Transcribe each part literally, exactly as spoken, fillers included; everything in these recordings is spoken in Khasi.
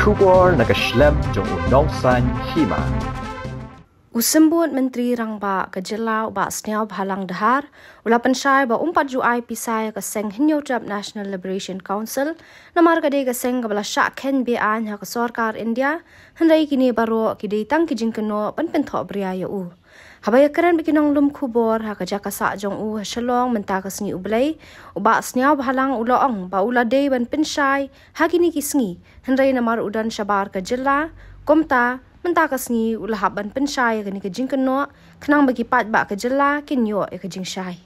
Khubor na ka shlem jong u nongsan hima. U Symbud Myntri Rangbah ka jylla u Bah Sniawbhalang Dhar u la pynshai ba um pat ju ai pisa ïa ka seng Hynñiewtrep National Liberation Council namar ka dei ka seng kaba la shah kheiñ be-aiñ ha ka sorkar India, hynrei kine baroh ki dei tang ki jingkynnoh ban pynthohbria ïa u. Haba ïakren bad ki nonglum khubor ha ka jaka sah jong u ha Shillong mynta ka sngi U Blei, u Bah Sniawbhalang u la ong ba u la dei ban pynshai ha kine ki sngi, hynrei namar u don shabar ka jylla, kumta mynta ka sngi u la hap ban pynshai ïa kane ka jingkynnoh, khnang ba ki paidbah ka jylla kin ïoh ïa ka jingshai.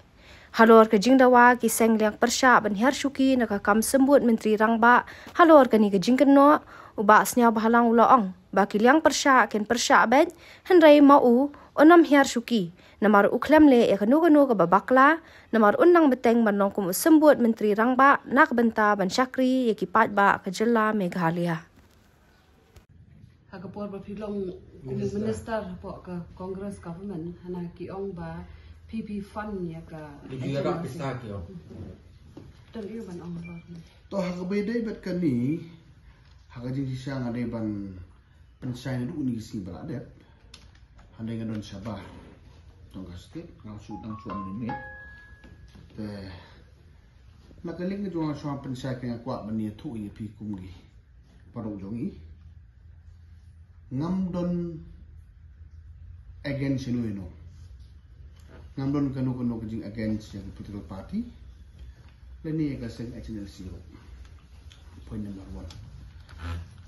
Halor ka jingdawa ki seng liang pyrshah ban hiar shuki na ka kam Symbud Myntri Rangbah halor kane ka jingkynnoh, u Bah Sniawbhalang u la ong ba ki liang pyrshah kin pyrshah beit, hynrei ma u un ym hiar shuki namar u khlem leh ïa kano kano kaba bakla, namar un nang bteng ban long kum u Symbud Myntri Rangbah na ka bynta ban shakri ïa ki paidbah ka jylla Meghalaya. Ha ka por ba phi long u minister hapoh ka Congress government, hana ki ong ba phi phi fund ïa ka Phi phi ïa ka H M R C. Pisa ki ong. Don ïa ban ong ba. To ha kaba ïadei bad kane, ha ka jingshisha nga dei ban pynshai naduh kine ki sngi ba la dep. Hynrei nga don shabar jong ka state, nga shu dang shu wan limit. Te na ka liang jong nga shu pynshai, nga kwah ban ïathuh ïa phi kum ki paralok jong ngi. Ngam don against ïano ïano. Ngam don kano kano ka jing against ïa ka political party lane ïa ka seng H N L C ruh. Point number one.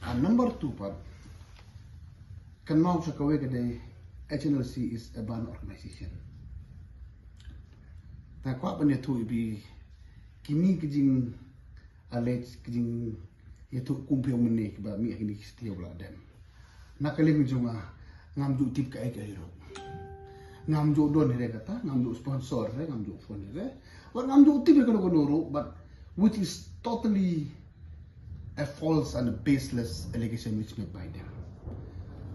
And number two pat, kynmaw sha kawei ka dei, H N L C is a banned organization. Nga kwah ban ïathuh ïa phi, kine ki jing allege, ki jingïathuh kum phi ong mynne kiba mih ha kine ki state ba la dep. Na ka liang jong nga, ngam ju tip kaei kaei ruh. Ngam ju don hi re kata, ngam ju sponsor hi re, ngam ju fund hi re. Wat ngam ju tip ïa kano kano ruh, but which is totally a false and a baseless allegation which made by them.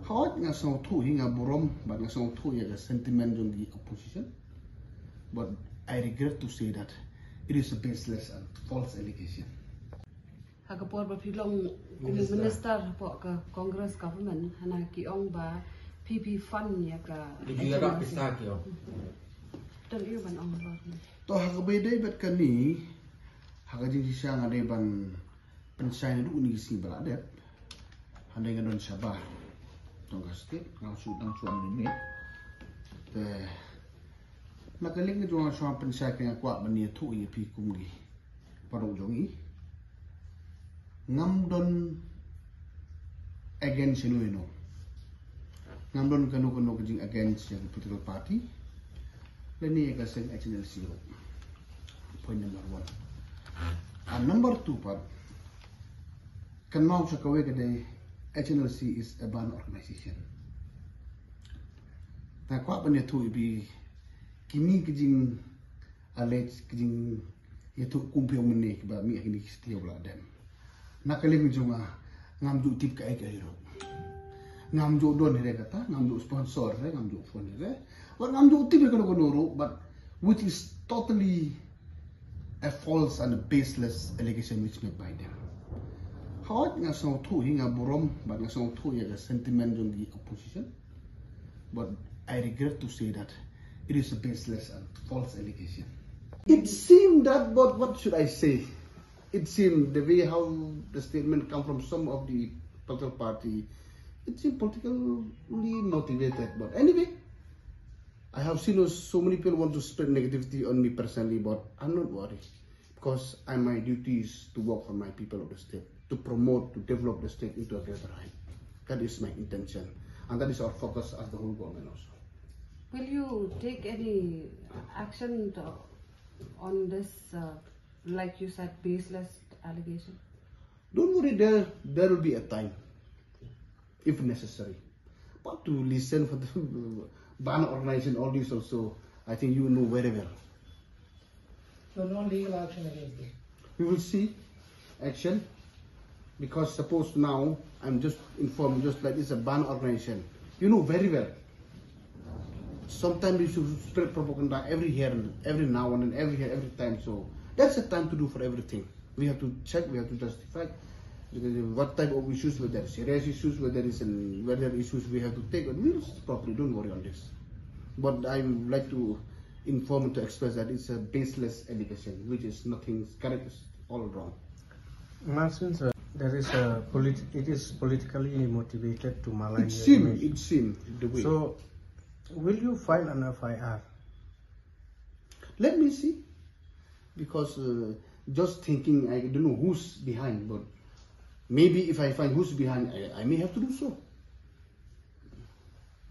Hooid nga sngewthuh hi, nga burom bad nga sngewthuh ïa ka sentiment jong ki opposition. But I regret to say that it is a baseless and false allegation. Ha ka por ba phi long u minister hapoh ka Congress government, hana ki ong ba phi phi fund ïa ka Phi phi ïa ka H M R C. Pisa ki ong. Don ïa ban ong ba. To ha kaba ïadei bad kane, ha ka jingshisha nga dei ban pynshai naduh kine ki sngi ba la dep. Hynrei nga don shabar jong ka state, nga shu dang shu wan limit. Te na ka liang jong nga shu pynshai, nga kwah ban ïathuh ïa phi kum ki paralok jong ngi. Ngam don against ïano ïano. Ngam don kano kano ka jing against ïa ka political party lane ïa ka seng H N L C ruh. Point number one. And number two pat, kynmaw sha kawei ka dei, H N L C is a banned organization. Nga kwah ban ïathuh ïa phi, kine ki jing allege, ki jingïathuh kum phi ong mynne kiba mih ha kine ki state ba la dep. Na ka liang jong nga, ngam ju tip kaei kaei ruh. Ngam ju don hi re kata, ngam ju sponsor hi re, ngam ju fund hi re. Wat ngam ju tip ïa kano kano ruh, but which is totally a false and a baseless allegation which made by them. Hooid nga sngewthuh hi, nga burom bad nga sngewthuh ïa ka sentiment jong ki opposition. But I regret to say that it is a baseless and false allegation. It seemed that, but what should I say? It seemed the way how the statement come from some of the political party, it seemed politically motivated. But anyway, I have seen so many people want to spread negativity on me personally, but I'm not worried because I, my duty is to work for my people of the state, to promote, to develop the state into a greater height. That is my intention, and that is our focus as the whole government also. Will you take any action to, on this, uh, like you said, baseless allegation? Don't worry, there, there will be a time, if necessary. But to listen for the banned organization, all this also, I think you know very well. So no legal action against them? We will see action, because suppose now, I'm just informed, just like it's a banned organization. You know very well. Sometimes you should spread propaganda every here and every now and then, every here, every time. So that's the time to do for everything. We have to check, we have to justify. What type of issues, whether serious issues, whether it's an, whether issues we have to take, we'll probably, don't worry on this. But I would like to inform and to express that it's a baseless allegation, which is nothing correct, it's all wrong. Martin, sir, there is a polit- it is politically motivated to malign It your seemed, image. It seemed the way. So, will you file an F I R? Let me see, because uh, just thinking, I don't know who's behind, but maybe if I find who's behind, I, I may have to do so.